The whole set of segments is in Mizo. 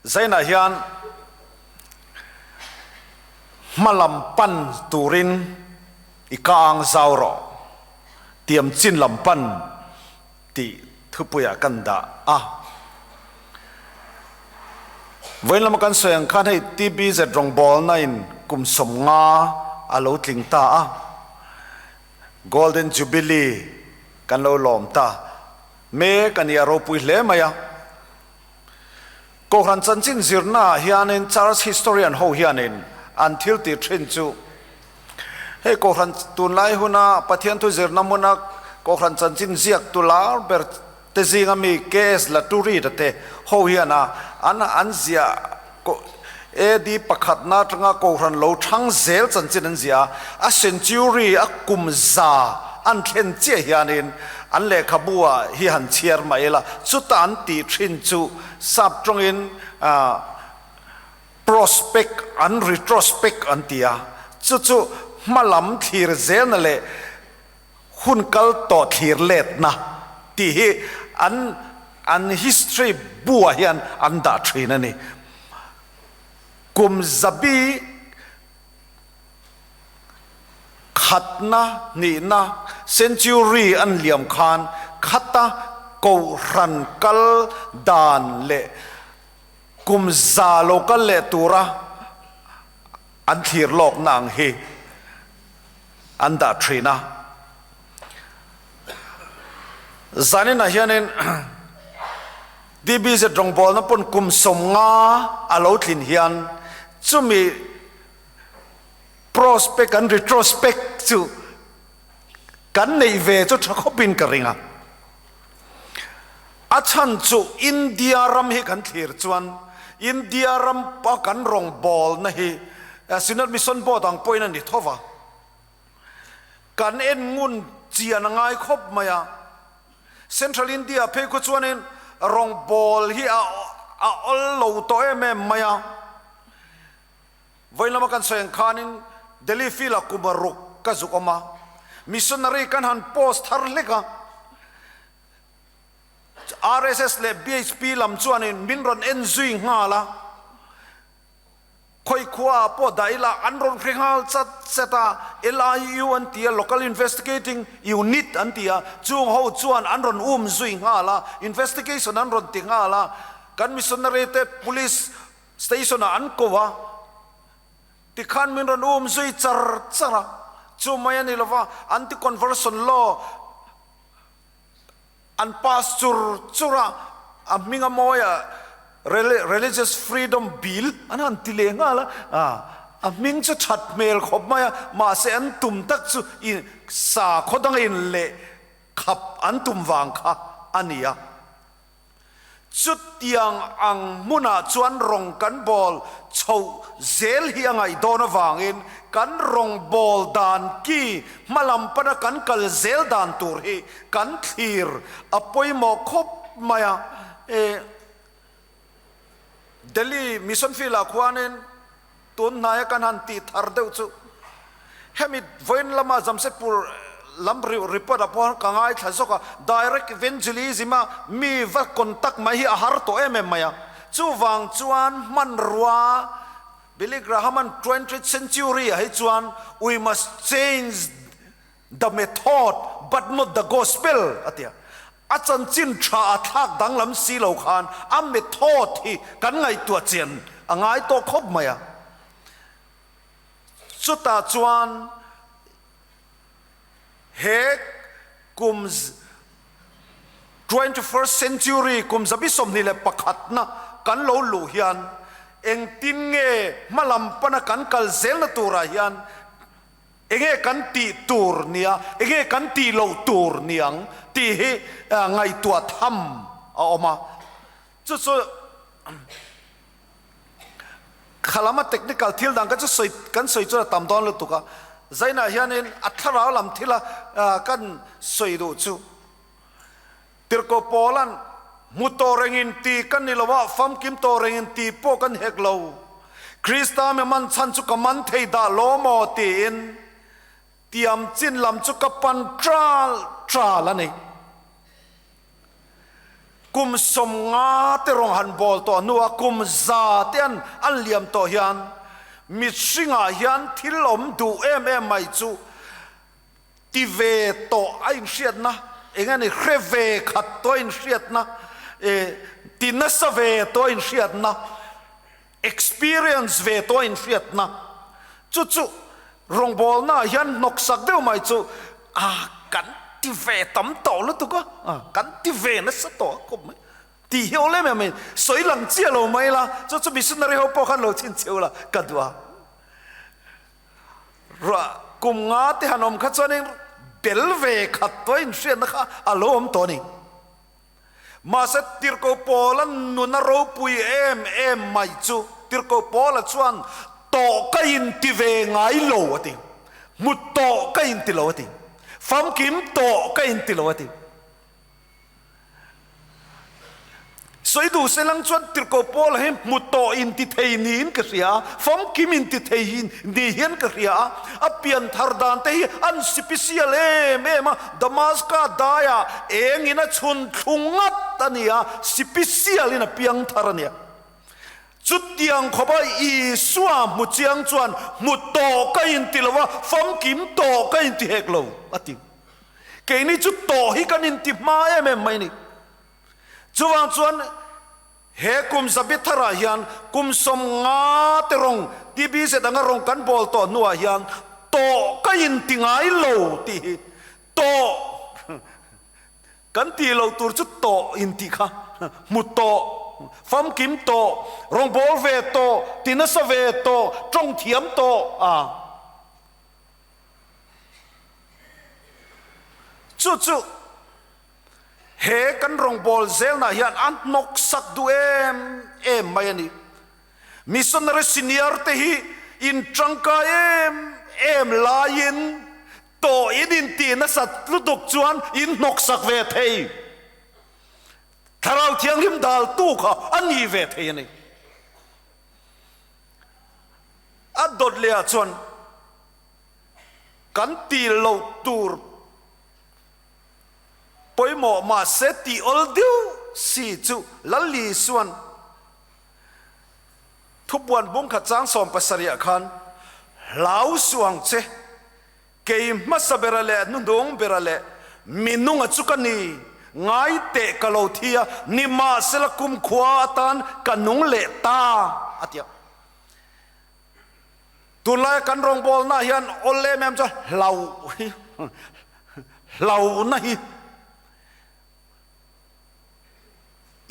Zainah hian hmalam pan turin i kang zau rawh, tiam chin lam pan tih thupuiah kan dah a. Vawiin lama kan sawi ang khan hei TBZ rawngbawlna in kum 50 a lo tling ta a, Golden Jubilee kan lo lawm ta mek a ni a ropui hle mai a. Kohhran chanchin zirnaah hianin Church historian ho hianin an thil tih thin chu hei Kohhran tunlai huna Pathian thu zirna hmuna Kohhran chanchin ziak tu lar ber te zinga mi KS Laturid a te ho hian a an an ziah AD pakhatna atanga Kohhran lo thang zel chanchin an ziah a, a century a kum za an thlen chiah hianin an lehkhabu ah hi han chhiar mai ila, chuta an tih thin chu sap tawngin prospect an retrospect an ti a, chu chu hma lam thlir zelna leh hun kal tawh thlir letna tih hi an an history bu ah hian an dah thin a ni. Kum zabi khatna hnihna century an liam khan khata kohhran kal dan leh kum za lo kal leh tura an thlir lawkna ang hi an dah thin a. Zaninah hianin DBZ rawngbawlna pawn kum 50 a lo tlin hian chumi prospect an retrospect chu kan neih ve chu tha khawpin ka ring a. A chhan chu India ram hi kan thlir chuan India ram a kan rawngbawlna hi Synod Mission Board ang pawhin a ni tho va. Kan en ngun chian a ngai khawp mai a. Central India phei khaw chuanin rawngbâwl hi a a awl lo tawh em em mai a. Vawiin lama kan sawi ang khanin Delhi field-ah kum a ruk ka zuk awm a. Missionary kan han post thar hlek a. RSS leh BHP lam chuanin min rawn en zui nghal a. Khawi khua ah pawh dah ila an rawn hre nghal chat chat a, LIU an ti a, Local Investigating Unit an ti a, chung ho chuan an rawn um zui nghal a, investigation an rawn ti nghal a, kan missionary te police station ah an ko a, tikhan min rawn um zui char char a, chu mai a ni lova, Anti-Conversion Law An pass chur chur a, a hming a mawi a Religious Freedom Bill an han ti leh nghal a, a hming chu that hmel khawp mai a, mahse an tum tak chu i sakhaw danga in leh khap an tum vang kha a ni a. Chutiang ang hmunah chuan rawng kan bawl chhoh zel hi a ngaih dawn avangin kan rawng bawl dan ki hmalam pana kan kal zel dan tur hi kan thlir a pawimawh khawp mai a. E Delhi Mission Field-ah khuanin tun hnaia kan han tih thar deuh chu hemi vawiin lama Jamshedpur lam report ah pawh ka ngaithla zawk a, direct evangelism a mi va contact mai hi a har tawh em em mai a, chuvang chuan hmanrua Billy Graham an 20th century ah hi chuan we must change the method but not the gospel a ti a, a chanchin tha a thlak danglam si lo khan a method hi kan ngaihtuah chian a ngai tawh khawp mai a. Chutah chuan he kum 21st century kum 21 na kan lo luh hian engtin nge hmalam pana kan kal zelna turah hian enge kan tih tur nia, enge kan tih loh tur niang tih hi ngaihtuah tham a awm a. Chu chu Khalama technical thil dang ka chu sawi kan sawi chuan a tam dawn lutuk a, Zainah hianin a thlarau lam thila kan sawi duh chu Tirhkoh Paula'n hmu tawh rengin ti kan ni lo a, famkim tawh rengin ti pawh kan hek lo. Krista mi man chhan chu ka man thei dah lo maw tiin tiam chin lam chu ka pan tral tral a ni. Kum 50 te rawng han bawl tawh hnua kum 100 te an an liam tawh hian mihringah hian thil awm duh em em mai chu ti ve tawh a inhriatna, eng a ni, hre ve khat tawh a inhriatna, ti nasa ve tawh a inhriatna, experience ve tawh a inhriatna chu chu rawngbawlnaah hian hnawksak deuh mai chu a kan ti ve tam tawh lutuk a, kan ti ve nasa tawh a khawp mai tih hi awl em em mai, sawi lang chiah lo mai la, chu chu missionary ho pawh khan lo chhinchhiau la ka duh a. Ruah kum nga te han awm kha chuanin bel ve khat tawh a inhriatna kha a lo awm tawh a ni. Mahse Tirhkoh Paula nuna ropui em em mai chu Tirhkoh Paula chuan tawh ka inti ve ngai lo a ti. Hmu tawh ka inti lo a ti. Famkim tawh ka inti lo a ti. Sawi duh se lang chuan Tirhkoh Paula hi hmu tawh inti thei niin ka hria a, famkim inti thei ni hian ka hria a. A pian thar dan te hi an sipisial em em a, Damaska daiah engin a chhun thlu ngat a ni a, sipisialin a piang thar a nia. Chutiang khawpa Isua hmu chiang chuan hmu tawh ka inti lo a, famkim tawh ka inti hek lo, a ti. Keini chu tawh hi kan inti hma em em mai a ni. Chuvang chuan he kum zabi tharah hian kum 50 te rawng TBZ anga rawng kan bawl tawh hnuah hian tawh ka inti ngai lo tih hi tawh kan tih loh tur chu tawh intih kha hmu tawh, famkim tawh, rawngbawl ve tawh, ti nasa ve tawh, tawng thiam tawh a. Chu chu he kan rawngbawl zelnah hian a hnawksak duh em em mai a ni. Missionary senior te hi in tangkai em em laiin tawh in intih nasat lutuk chuan in hnawksak ve thei. Thlarau Thianghlim daltu kha a ni ve thei a ni. A dawt lehah chuan kan tih loh tur pawimawh mahse tih awl deuh si chu Lal Isua'n thupuan bungkhat chang 17 ah khan hlau suh ang che, kei hmasa bera leh hnuhnung bera leh mi nunga chu ka ni, ngai teh ka lo thi a, nimahsela kumkhua atan ka nung leh ta, a ti a. Tunlaia kan rawngbawlnaah hian awl em em chu hlauh hi, hlauhna hi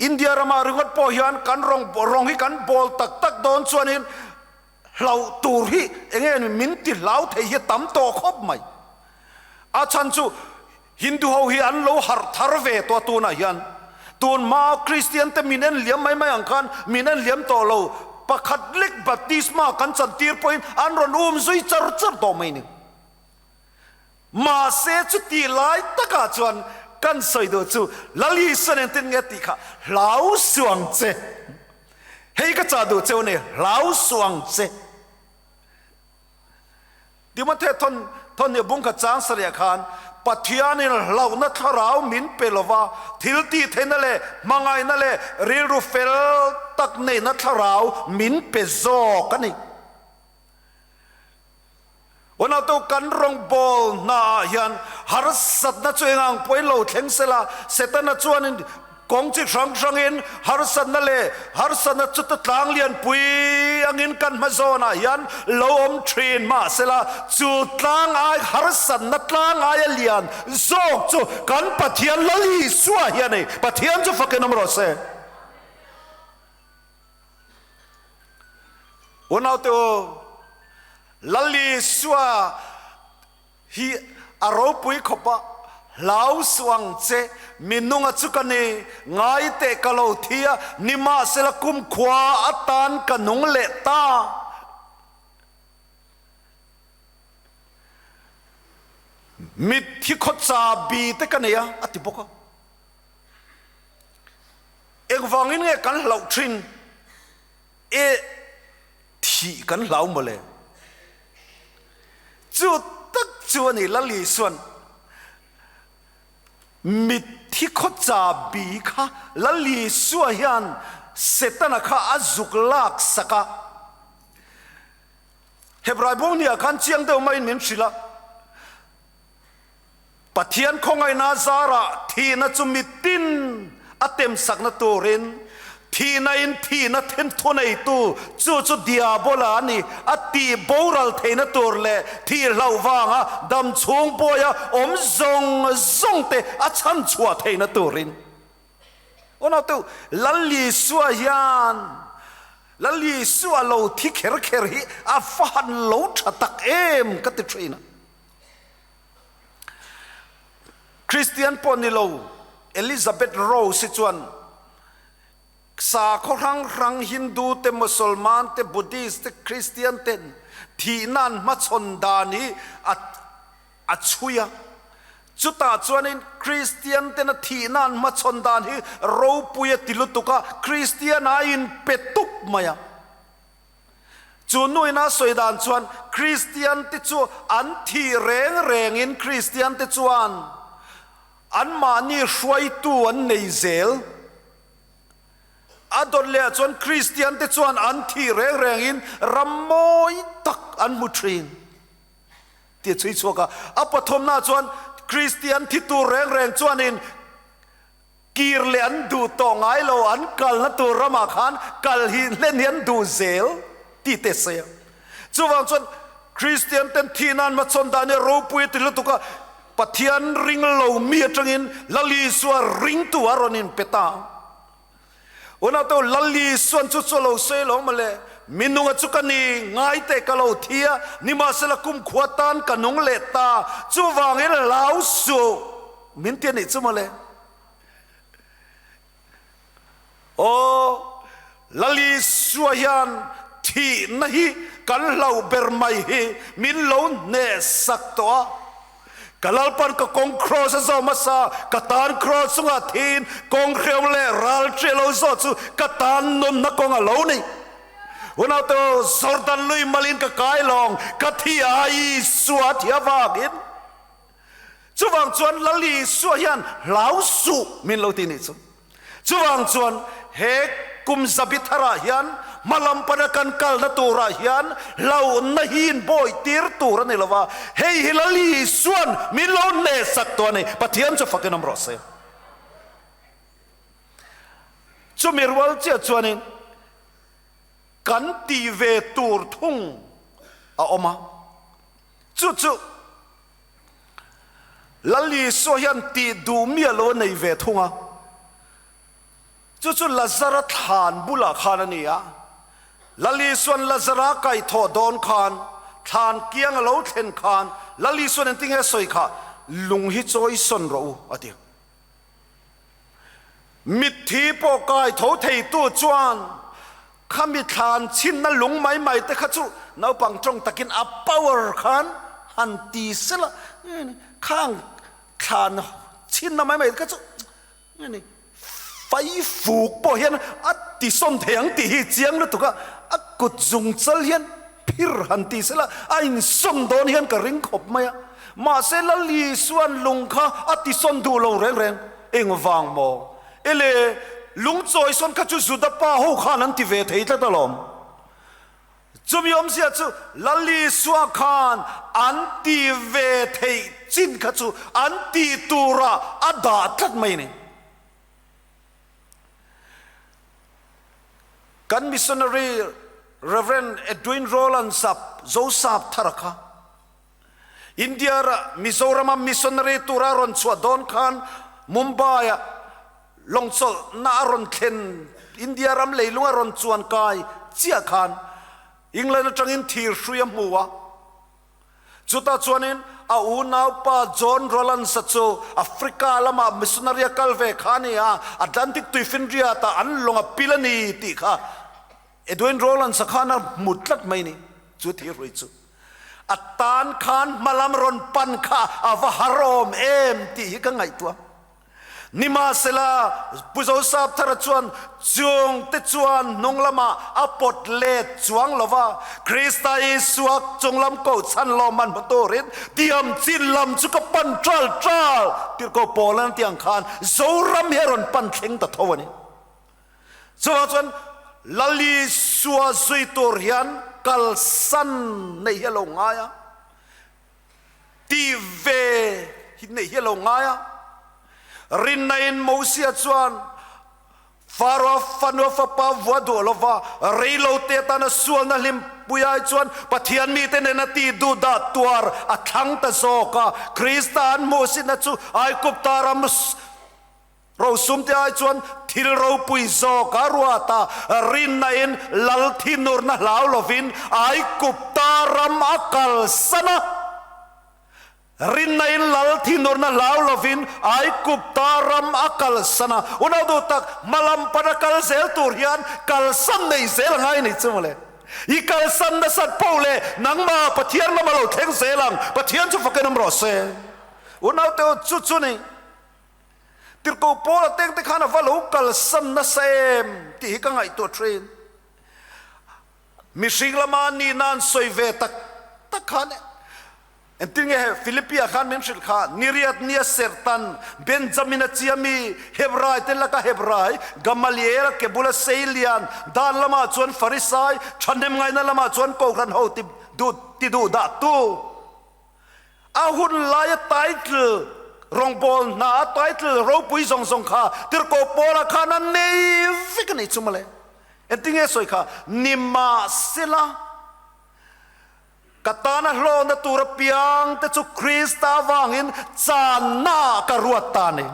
India ramah ringawt pawh hian kan rawng rawng hi kan bawl tak tak dawn chuanin hlauh tur hi eng nge ni min ti hlau thei hi a tam tawh khawp mai. A chhan chu Hindu ho hi an lo harh thar ve tawh a tunah hian tun hmaa Kristian te min en liam mai mai ang khan min en liam tawh lo pakhat lek baptisma kan chantir pawhin an rawn um zui char char tawh mai ni. Mahse chutih lai takah chuan kan sawi duh chu Lal Isua nen tin nge tih kha hlau suh ang che. Hei ka chah duh cheu a ni, hlau suh ang che. Timothea thawn thawn hi bungkhat chang sarih khan Pathianin hlauhna thlarau min pe lova, thil tih theihna leh hmangaihna leh rilru fel tak neihna thlarau min pe zawk a ni. Unautu kan rawngbâwl hnaah hian harsatna chu eng ang pawhin lo thleng sela, Setana chuanin Kawng chi hrang hrangin harsatna leh harsatna chuta tlang lianpui angin kan hma zawnah hian lo awm thin. Mahsela, chu tlang ai harsatna tlang aia lian zawk chu kan Pathian Lal Isua hi a ni. Pathian chu fakin awm rawh se. Unaute u, Lal Isua Hi a ropui khawp a, hlau suh ang che, mi nunga chu ka ni, ngai teh ka lo thi a, nimahsela kumkhua atan ka nung leh ta. Mitthi khaw chabi te ka nei a, a ti bawk a. Engvangin nge kan hlauh thin? E thih kan hlau mawle. Chu tak chu a ni Lal Isua'n. Mitthi khaw chabi kha Lal Isua hian Setana kha a zuk lak sak a. Hebrai bu hniah khan chiang deuh maiin min hrilh a, Pathian khawngaihna zarah thihna chu mitin a temsakna turin thihna in thihna thenthu neitu chu chu Diabola a ni a tih boral theihna tur leh thih hlauh vanga dam chhung buaia awm zawng zawng te a chhan chhuah theihna turin. Unautu, Lal Isua hian Lal Isua lo thi kher kher hi a va han lo tha tak em ka ti thin a. Kristian pawh ni lo Elizabeth Rose hi chuan sakhaw hrang hrang Hindu te, Mosolman te, Buddhist te, Kristian ten thihna an hmachhawn dan hi a a chhui a. Chutah chuanin Kristian tena thihna an hmachhawn dan hi ropui a ti lutuk a, Kristian a inpe tup mai a. Chu nuina sawi dan chuan Kristian te chu an thih reng rengin Kristian te chuan anmahni hruaitu an nei zel. A dawt leh chuan Kristian te chuan an thih reng rengin ram mawi tak an hmu thin tih a chhui chhuak a. A pathumna chuan Kristian thi tur reng reng chuanin Kir leh an duh tawh ngai lo, an kalna tur ramah khan kal hi hlen hi an duh zel tih te sawi a. Chuvang chuan Kristian ten thihna an hmachhawn dan hi a ropui a ti lutuk a, Pathian ring lo mi atangin Lal Isua ringtu a rawn inpe ta a. Unau Lal Isuan chu chu a lo sawi lo mawle, mi nunga chu ka ni, ngai teh ka lo thi a, nimahsela kumkhua tan ka nung leh ta, chuvangin hlau suh. Min ti a nih chu mawle. Aw, Lal Isua hian thihna hi kan hlauh ber mai hi min lo hneh sak tawh a. Ka Lalpan ka kawng kraws a zawh hmasa, ka tan kraws chungah thiin kawng hreu leh ral ṭiah lo zawh chu ka tan nunna kawng a lo ni. Unaute, Jordan lui malin ka kai lawng, ka thi a Isua thi avangin. Chuvang chuan Lal Isua hian hlau suh min lo ti nih chu. Chuvang chuan he kum zabi tharah hian hmalam pana kan kalna turah hian hlauhna hi inbawi tir tur a ni lo va, hei hi Lal Isuan min lo hnehsak tawh a ni. Pathian chu fakin awm rawh se. Chumi rual chiah chuanin kan tih ve tur thung a awm a, chu chu Lal Isua hian tih duh miah lo a nei ve thung a, chu chu Lazara thlan bulah khan a ni a. Lal Isua'n Lazara kaihthawh dawn khan, thlan kiang a lo thlen khan, Lal Isua'n engtin nge a sawi kha, Lung hi chawi sawn rawh u, a ti. Mitthi pawh kaitho theitu chuan Khami thlan chhinna lung mai mai te kha chu naupang tawng takin a power khan han ti sela, khang thlan chhinna mai mai te kha chu fai fuk pawh hian a ti sawn thei ang tih hi chiang lutuk a, a kut zung chal hian phir han ti sela a insawn dawn hian ka ring khawp mai a, mahse Lal Isuan lung kha a ti sawn duh lo reng reng, engvang maw? Ele, lungchawi sawn kha chu Juda pa ho khan an ti ve thei tlat alawm. Chumi awmzia chu Lal Isua khan an ti ve theih chin kha chu an ti turah a dah tlat mai a ni. Kan missionary Rev. Edwin Rowland Sap, Zosap Thara kha India rah Mizorama missionary tura rawn chhuah dawn khan Mumbai-ah lawngchawlhna a rawn thlen, India ram leilung a rawn chuan kai chiah khan England atangin thir hrui a hmu a. Chutah chuanin a unaupa John Rowlands-a chu Africa lamah missionary a kal ve kha a ni a, Atlantic tuifinriatah an lawng a pil a ni tih kha Edwin Rowlands-a khan a hmu tlat mai a ni, chu thir hrui chu. A tan khan hmalam rawn pan kha a va har awm em tih hi ka ngaihtuah. Nimahsela, Pu Zosapthara chuan chungte chuan hnung lamah a pawt let chuang lo va, Krista Isua chunglam ko chhan lawmman hmu turin tiam chin lam chu ka pan ṭal ṭal tirhkoh Paula'n a tih ang khan Zoram hi a rawn pan thleng ta tho a ni. Chuvang chuan Lal Isua zui tur hian kalsan neih hi a lo ngai a. Ti ve hi neih hi a lo ngai a. Rinna-in Mosia chuan Faro-a fanua fapa vua duh lo va, rei lo te atana sualna hlimpui ai chuan Pathian mite nena ti duh dah tuar a thlang ta zawk a. Krista an hmuhsitna chu Aigupta ram Rosum te ai chuan thil ropui zawk a ruat a, rinna-in lal thinurna hlau lovin Aigupta ram a kalsan a. Rinna-in lal thinurna hlau lovin Aigupta ram a kalsan a. Unau duh tak, hmalam pana kal zel tur hian kalsan nei zel a ngai ni chu mawle. I kalsan nasat poh leh nangmah Pathian lam a lo thleng zel ang, Pathian chu fakin awm rawh se. Unau te u, chu chu ni. Tirhkoh Paula tengte khan a va lo kalsan nasa em tih hi ka ngaihtuah thin. Mihring lama nihna an sawi ve tak tak khan engtin nge he Philippia khan min hrilh kha, Niriat nia Sertan, Benjamina chiami, Hebrai te laka Hebrai, Gamaliela ke bula Seilian, dan lamah chuan Farisai, thahnem ngaihna lamah chuan Kohhran ho ti duh ti duh dah tu. A hun laia title, rawngbâwl hna a title ropui zawng zawng kha Tirhkoh Paula khan a nei vek a nih chu mawle. Engtin nge sawi kha? Nimahsela, ka tana hlawhna tur apiang te chu Krista avangin channa ka ruat ta a ni.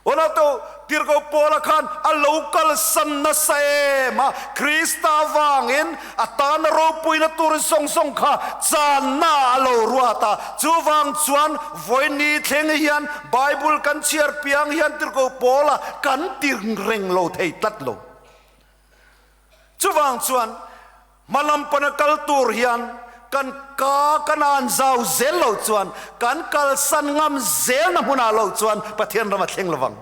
Awlatu Tirhkoh Paula khan a lo kalsan nasa em a, Krista avangin a tana ropuina tur zawng zawng kha channa a lo ruat a. Chuvang chuan vawiin thleng hian Bible kan chhiar piang hian Tirhkoh Paula kan ti reng lo thei tlat lo. Chuvang chuan Hmalam pana kal tur hian kan ka kan an zau zel lo chuan kan kalsan ngam zelna hmunah lo chuan Pathian ram a thleng lovang.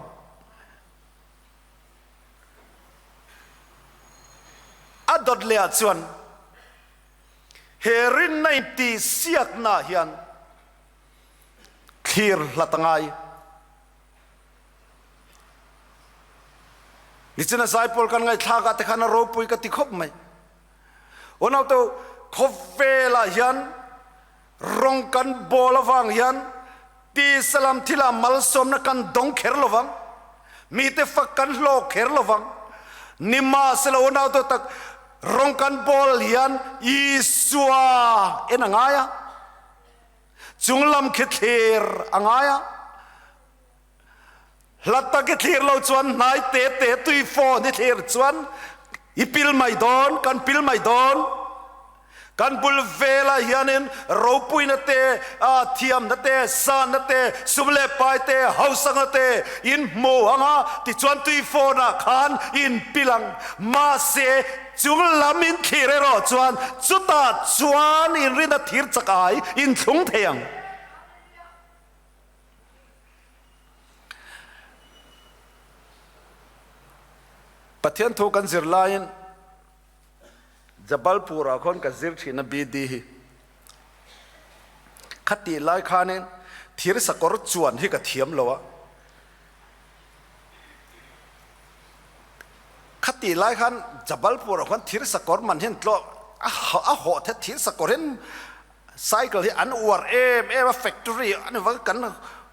A dawt lehah chuan he rinna intihsiaknaah hian thlir hlat a ngai. Nichina zaipawl kan ngaihthlak ah te khan a ropui ka ti khawp mai. Unaute khawvel ah hian rawng kan bawl avang hian tisa lam thil ah malsawmna kan dawng kher lovang. Mite fak kan hlawk kher lovang. Nimahsela unaute tak rawng kan bawl hian Isua en a ngai a. Chunglam khi thlir a ngai a. Hla tak i thlir lo chuan hnai te te tui phone i thlir chuan i pil mai dawn, kan pil mai dawn. Kan bul velah hianin ropuina te, thiamna te, sanna te, sum leh pai te, hausakna te in hmu ang a, tichuan tui phone ah khan in pil ang. Mahse, Chung lam in thlir erawh chuan chutah chuan inrina thir chak ai inthlung thei ang. Pathian thu kan zir laiin Jabalpur ah khawn ka zir thin a BD hi. Khatih lai khanin thir sakawr chuan hi ka thiam lo a. Khatih lai khan Jabalpur ah khuan thir sakawr man hian tlawh a a hawh the thir sakawr hian cycle hi an uar em em a factory a ni vang kan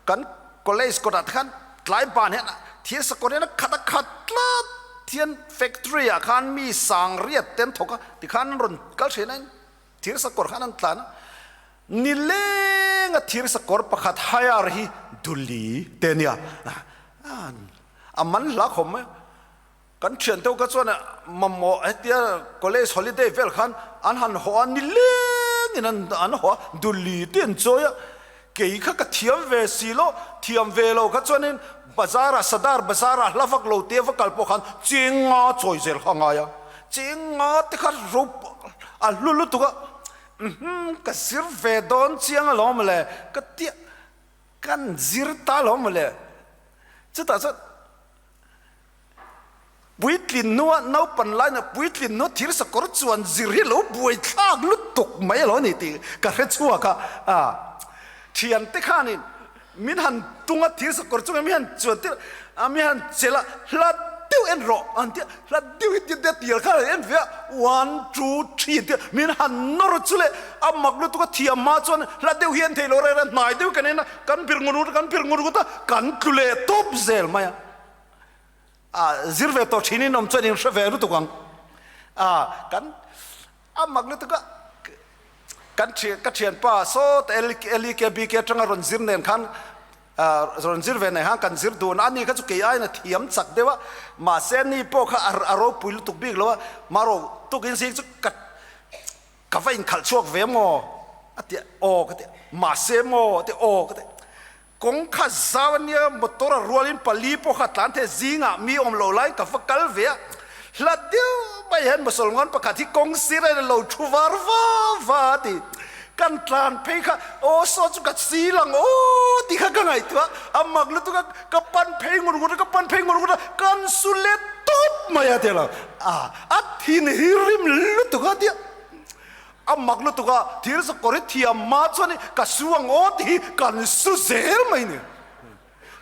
kan college kawtah te khan tlai ban hian thir sakawr hian a khat a khat tlat hian factory ah khan mi sang riat te an thawk a tikhan an rawn kal thin a thir sakawr khan an tlan a nileng a thir sakawr pakhat hire hi duli te a nia a man hla khawm mai a kan thian deuh kha chuan mamawh hetia college holiday vel khan an han haw a nileng in an haw a duli te an chawi a kei kha ka thiam ve si lo thiam ve lo kha chuanin bazar ah sadar bazar ah hla vak lo te va kal pawh khan cheng nga chawi zel kha a ngai a cheng nga te kha ro a hlu lutuk a umm ka zir ve dawn chiang alawm le ka tia. Ka Kan zir ta lo maw le. Chutah chuan puitlin hnua naupan laina puitlin hnua thir sakawr chuan zir hi lo buai thlak lutuk mai alo ni tih ka hre chhuak a. A thiante khanin min han tung a thir sakawr chungin min han chuan tir a, min han chelh a, hla deuh en rawh an ti a, hla deuh hi tia tir khan an en ve a, one two three an ti a, min han nawr chu le a mak lutuk a thiam hma chuan hla deuh hi en thei lo reng reng hnai deuh kan en a, kan bir ngut ngut kan bir ngut ngut a, kan tlu leh tawp zel mai a. A zir ve tawh thin in awm chuan in hre ve lutuk ang. A kan a mak lutuk a kan thian ka thianpa sawta LEKBK atanga rawn zir nen khan rawn zir ve nen khan kan zir dun a, ani kha chu kei aiin a thiam chak deuh a, mahse ani pawh kha a ropui lutuk bik lo a, marawh tukin zing chu ka ka va inkhalh chhuak ve maw a ti a, aw ka ti a, mahse maw a ti a, aw ka ti a. Kawng kha zau a nia, motor a rualin pali pawh kha tlan thei zingah mi awm lo laiin ka va kal ve a, hla deuh mai hian Mosolman pakhat hi kawng sir a lo thu var va va a ti. Kan tlan phei kha aw saw chu ka sil ang aw tih kha ka ngaihtuah a, a mak lutuk a, ka pan phei ngur ngur a, ka pan phei ngur ngur a, kan su let tawp mai a ti lo, a a thin hi rim lutuk a tia. A mak lutuk a, thil sakawr hi thiam hma chuan ka su ang aw tih hi kan su zel mai ni.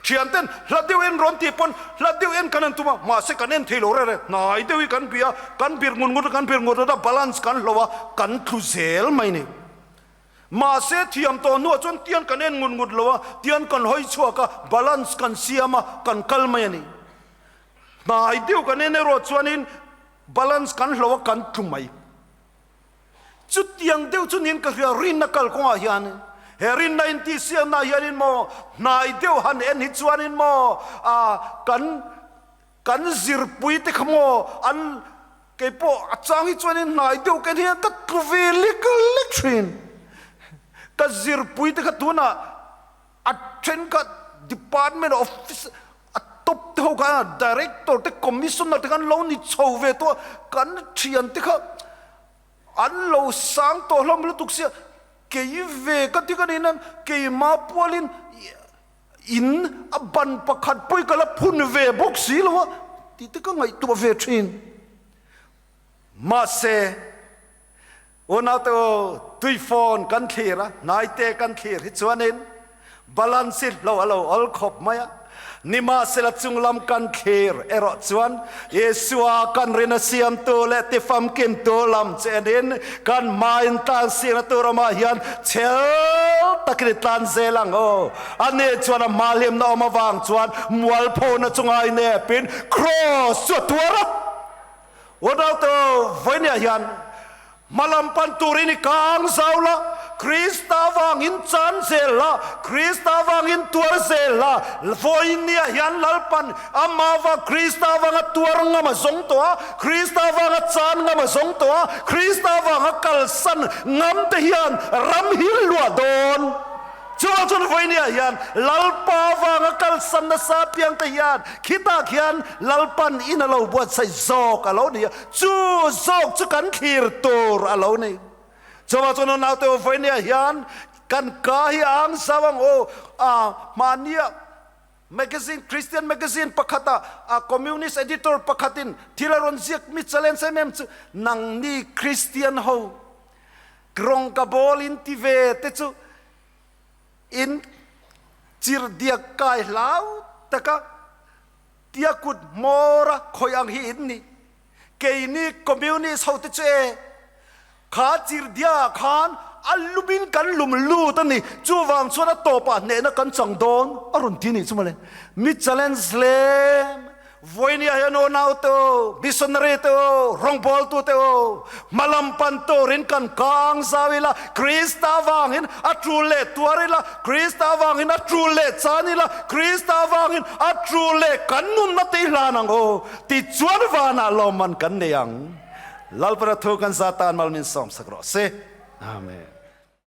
Thian ten hla deuh en rawn tih pawn hla deuh en kan han tum a, mahse kan en thei lo reng reng, hnai deuh hi kan bih a, kan bir ngut ngut a, kan bir ngut ngut a, balance kan hloh a, kan tlu zel mai ni. Mahse thiam tawh hnuah chuan tian kan en ngut ngut lo a, tian kan hawi chhuak a, balance kan siam a, kan kal mai a ni. Hnai deuh kan en erawh chuanin balance kan hloh a, kan tlu mai. Chutiang deuh chu niin ka hria rinna kalkawngah hian he rinna intihsiaknaah hianin maw hnai deuh han en hi chuanin maw ah kan kan zirpui te kha maw an keipawh a chang hi chuanin hnai deuh ka en hian ka tlu ve lek lek thin ka zirpui te kha tunah A thenkhat department office a top te ho khan director te commissioner te khan lo ni chho ve tawh a, kan thian te kha an lo sang tawh hlawm lutuk sia, kei ve ka ti ka nih nan keimah pualin in a ban pakhat pawh i ka la phun ve bawk si lo a tih te ka ngaihtuah ve thin. Mahse. Unaute u, tuifawn kan thlir a, hnaite kan thlir hi chuanin balance hi hlo a lo awl khawp mai a. Nimahsela chunglam kan thlir erawh chuan Isua kan rin a siamtu leh tifamkimtu lam chenin kan hmain tlan sirna tur awmah hian chhel takin i tlan zel ang u. Ani chuan a hma hlimna awm avang chuan mualphona chunga inepin kraws chu a tuar a. Unaute u, vawinia hian hmalam pan turin i kang zau la, Krista vangin chan zel la, Krista vangin tuar zel la, vawinia hian Lalpan amah vang Krista vanga tuar ngam a zawng tawh a, Krista vanga chan ngam a zawng tawh a, Krista vanga kalsan ngam te hian ram hi luah dawn. Chuvang chuan vawinia hian Lalpa vanga kalsan nasa piangte hian khitah khian Lalpan in a lo buatsaih zawk a lo ni a, chu zawk chu kan thlir tur a lo ni. Chuvang chuan unaute u vawinia hian kan ka hi a ang zau ang u, a hmahnia magazine, Christian magazine pakhata a communist editor pakhatin thil a rawn ziak mi challenge em em chu nangni Christian ho Rawng ka bawl in ti ve te chu in chirhdiak kai hlau taka tia kut hmawr a khawih ang hi in ni. Keini Communist ho te chu e, kha chirhdiak ah khan a lum in kan lum lut a ni, chuvang chuan a tawp ah hnehna kan chang dawn a rawn ti nih chu mawle. Mi challenge hle mai. Vawinia hian aw naute aw, missionary te aw, rawngbawltu te aw, hmalam pan turin kan kang zau ila, Krista vangin a tul leh tuar ila, Krista vangin a tul leh chan ila, Krista vangin a tul leh kan nunna te i hlan ang aw, tichuan vanah lawmman kan nei ang. Lalpana thu kan za tan mal min sawmsak rawh se. Amen.